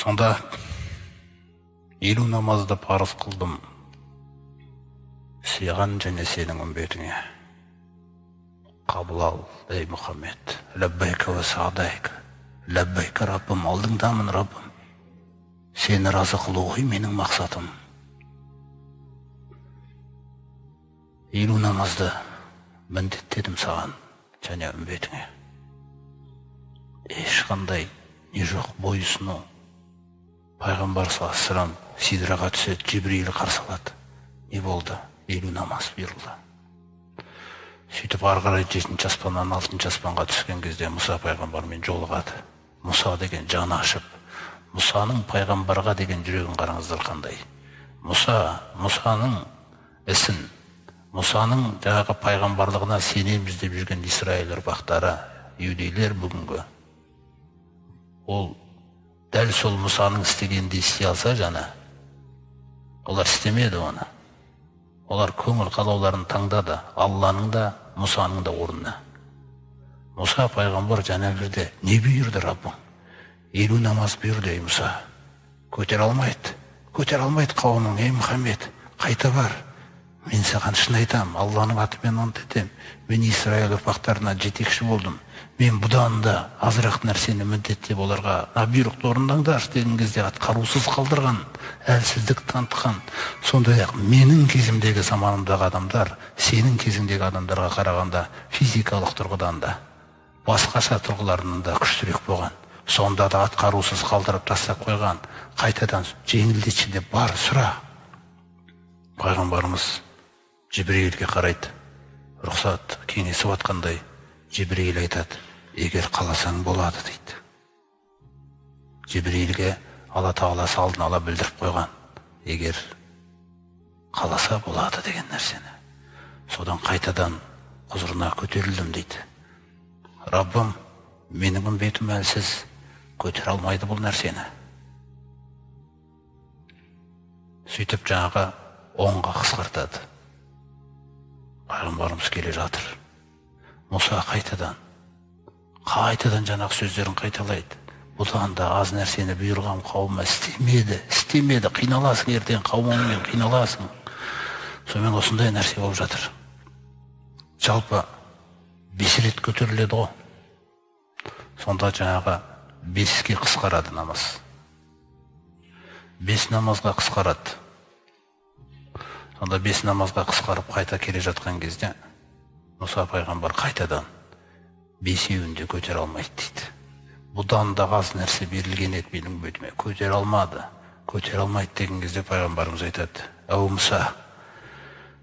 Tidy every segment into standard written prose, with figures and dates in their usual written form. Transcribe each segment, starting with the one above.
Сонда 50 намазды парыз қылдым саған және сенің үмбетіңе. Қабыл ал, ей Мұхаммед. Ләббайка уә сағдайка. Ләббайка, Раббым, алдыңдамын, Раббым. Сені разы қылу ғой менің мақсатым. 50 намазды міндеттедім саған және үмбетіңе. Ешқандай не жоқ, бойұсыну. Пайғамбар саллаллаху алейхи вассалам сидраға түседі, Жибриил қарсы алады. Не болды? 50 намаз бұйырылды. Сөйтіп ары қарай 7-ші аспаннан 6-шы аспанға түскен кезде Мұса пайғамбармен жолығады. Мұса деген жаны ашып, Мұсаның пайғамбарға деген жүрегін қараңыздар қандай. Мұсаның ісін, Мұсаның жаңағы пайғамбарлығына сенеміз деп жүрген Исраил ұрпақтары, иудейлер бүгінгі. Ол дәл сол Мұсаның істегенді істей алса жана, олар істемеді оны. Олар көңіл қалауларын таңдады, Алланың да, Мұсаның да орнына. Мұса пайғамбар жаңа жерде не бұйырды Раббың? 50 намаз бұйырды, ей Мұса. Көтере алмайды, көтере алмайды қауымың, ей Мұхаммед, қайта бар. Мен саған шын айтам, Алланың атымен ант етем. Мен Исраил ұрпақтарына жетекші болдым. Мен бұдан да азырақ нәрсені міндеттеп оларға бұйрықты орындаңдаршы деген кезде атқарусыз қалдырған, әлсіздік танытқан. Сондай-ақ менің кезімдегі заманымдағы адамдар сенің кезіңдегі адамдарға қарағанда физикалық тұрғыдан да, басқаша тұрғыларынан да күштірек болған. Сонда да атқарусыз қалдырып тастап қойған. Қайтадан жеңілдетші деп бар, сұра. Пайғамбарымыз Жибриилге қарайды, рұқсат кеңесіп атқандай. Жибриил айтады, егер қаласаң болады дейді. Жибриилге Алла Тағала алдын ала білдіріп қойған, егер қаласа болады деген нәрсені. Содан қайтадан құзырына көтерілдім дейді. Раббым, менің үмбетім әлсіз, көтере алмайды бұл нәрсені. Сөйтіп жаңағы 10-ға қысқартады. Пайғамбарымыз келе жатыр. Мұса қайтадан жаңағы сөздерін қайталайды. Бұдан да аз нәрсені бұйырған қауымы істемеді, істемеді, қиналасың ертең қауымыңмен қиналасың. Сонымен осындай нәрсе болып жатыр. Жалпы 5 рет көтеріледі ғой. Сонда жаңағы 5-ке қысқарады намаз. 5 намазға қысқарады. Сонда 5 намазға қысқарып қайта келе жатқан кезде Мұса пайғамбар қайтадан 5-еуін де көтере алмайды дейді. Бұдан да аз нәрсе берілген еді менің бетіме, көтере алмады, көтере алмайды деген кезде пайғамбарымыз айтады: әу Мұса,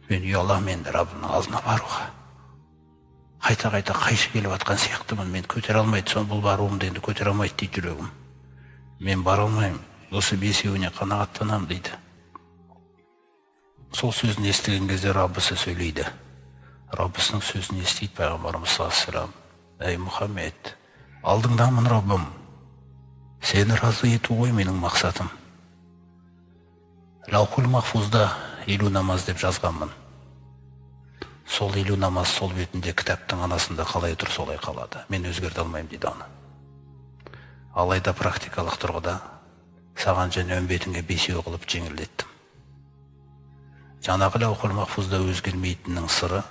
мен ұяламын енді Раббымның алдына баруға. Қайта-қайта қайшы келіп жатқан сияқтымын, мен көтере алмайды, сон бұл баруымды енді көтере алмайды дейді жүрегім. Мен бара алмаймын, осы 5-еуіне қанағаттанамын дейді. Сол сөзін естіген кезде Раббысы сөйлейді. Раббысының сөзін естиді пайғамбарымыз саллаллаху алейхи вассалам. Әй Мұхаммед, алдыңдамын Раббым, сені разы ету ғой менің мақсатым. Лаухул Махфузда 50 намаз деп жазғанмын. Сол 50 намаз сол бетінде кітаптың анасында қалай тұр, солай қалады. Мен өзгерте алмаймын дейді оны. Алайда практикалық тұрғыда саған және үмбетіңе 5 қылып жеңілдеттім. Жаңағы Лаухул Махфузда өзгермейтіннің сыры,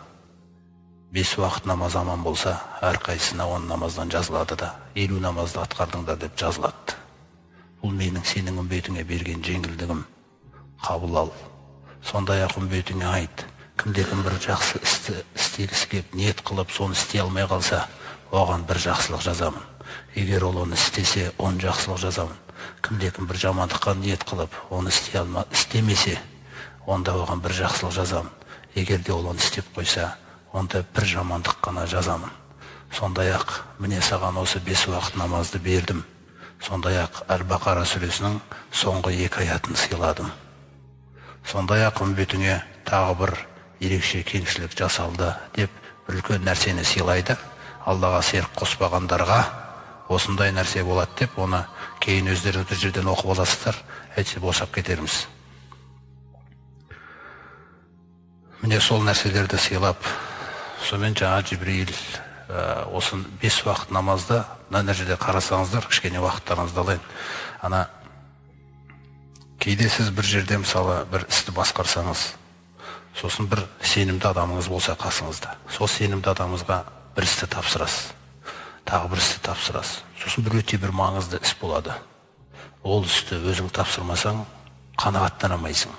5 уақыт намаз аман болса, әрқайсысына 10 намаздан жазылады да, 50 намазды атқардыңдар деп жазылады. Бұл менің сенің үмбетіңе берген жеңілдігім. Қабыл ал. Сондай-ақ үмбетіңе айт, кімде-кім бір жақсы істі істегісі келіп, ниет қылып, соны істей алмай қалса, оған бір жақсылық жазамын. Егер ол оны істесе, 10 жақсылық жазамын. Кімде-кім бір жамандыққа ниет қылып, оны істемесе, онда оған бір жақсылық жазамын. Егер де ол оны істеп қойса, онда бір жамандық қана жазамын. Сондай-ақ міне саған осы 5 уақыт намазды бердім. Сондай-ақ Әл-Бақара сүресінің соңғы 2 аятын сыйладым. Сондай-ақ үмбетіңе тағы бір ерекше кеңшілік жасалды деп бір үлкен нәрсені сыйлайды. Аллаға серік қоспағандарға осындай нәрсе болады деп, оны кейін өздеріңіз бір жерден оқып аласыздар, әйтсе босап кетерміз. Міне сол нәрселерді сыйлап, сонымен жаңа Жибриил осы 5 уақыт намазда, мына жерде қарасаңыздар, кішкене уақыттарыңызды алайын. Ана Кейде сіз бір жерде мысалы бір істі басқарсаңыз, сосын бір сенімді адамыңыз болса қасыңызда, сол сенімді адамыңызға бір істі тапсырасыз, тағы бір істі тапсырасыз, сосын бір өте бір маңызды іс болады. Ол істі өзің тапсырмасаң, қанағаттана алмайсың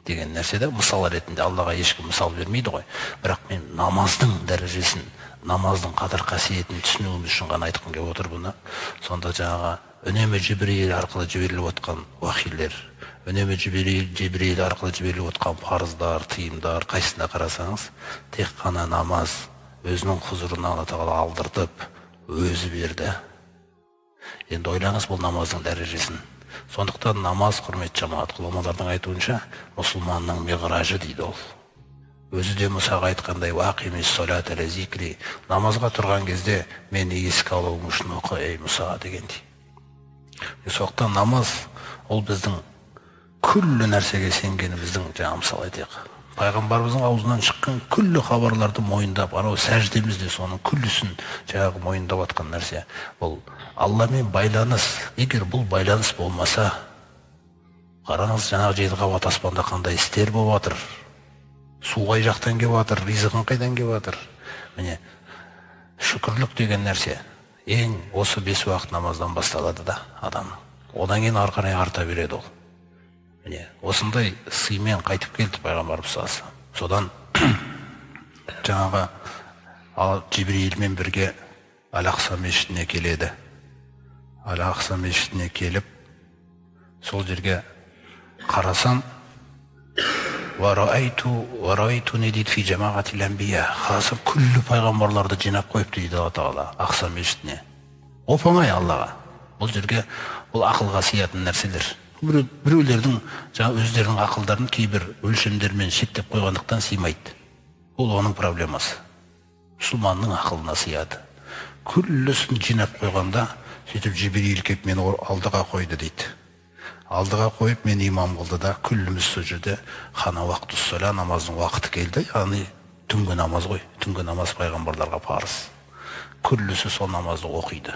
деген нәрсе де, мысал ретінде Аллаға ешкім мысал бермейді ғой. Бірақ мен намаздың дәрежесін, намаздың қадір қасиетін түсінуіміз үшін ғана айтқым келіп отыр бұны. Сонда жаңағы үнемі Жібриил арқылы жіберіліп отқан уахилер, үнемі Жібриил арқылы жіберіліп отқан парыздар, тыйымдар, қайсысына қарасаңыз, тек қана намаз өзінің құзырына Алла Тағала алдыртып, өзі берді. Енді ойлаңыз бұл намаздың дәрежесін. Сондықтан намаз, құрметті жамағат, ғұламалардың айтуынша, мұсылманның миғражы дейді ол. Өзі де Мұсаға айтқандай, намазға тұрған кезде мені еске алуың үшін оқы, ей Мұса дегендей. Сондықтан намаз ол біздің күллі нәрсеге сенгеніміздің, жаңа мысал айтайық, пайғамбарымыздың аузынан шыққан күллі хабарларды мойындап, анау сәждеміз де соның күллісін жаңағы мойындап атқан нәрсе. Бұл Алламен байланыс. Егер бұл байланыс болмаса, қараңыз, жаңағы жеті қабат аспанда қандай істер болып жатыр, су қай жақтан келіп жатыр, ризығың қайдан келіп жатыр. Міне, шүкірлік деген нәрсе ең осы 5 уақыт намаздан басталады да адам. Одан кейін ары қарай арта береді ол. Міне, осындай сыймен қайтып келді пайғамбарымыз саллаллаху. Содан жаңағы Жибриилмен бірге Әл-Ақса мешітіне келеді. Әл-Ақса мешітіне келіп, сол жерге қарасам, не дейді, фи жамағатил әнбия, қарасам күллі пайғамбарларды жинап қойыпты дейді Алла Тағала Ақса мешітіне. Оп-оңай Аллаға. Бұл жерге бұл ақылға сиятын нәрселер. Біреулердің жаңа өздерінің ақылдарын кейбір өлшемдермен шектеп қойғандықтан сыймайды. Ол оның проблемасы. Мұсылманның ақылына сияды. Күллісін жинап қойғанда, сөйтіп Жибриил келіп мені алдыға қойды дейді. Алдыға қойып мені имам қылды да, күлліміз сол жерде хана уақтус-сала, намаздың уақыты келді, яғни түнгі намаз ғой. Түнгі намаз пайғамбарларға парыз. Күллісі сол намазды оқиды.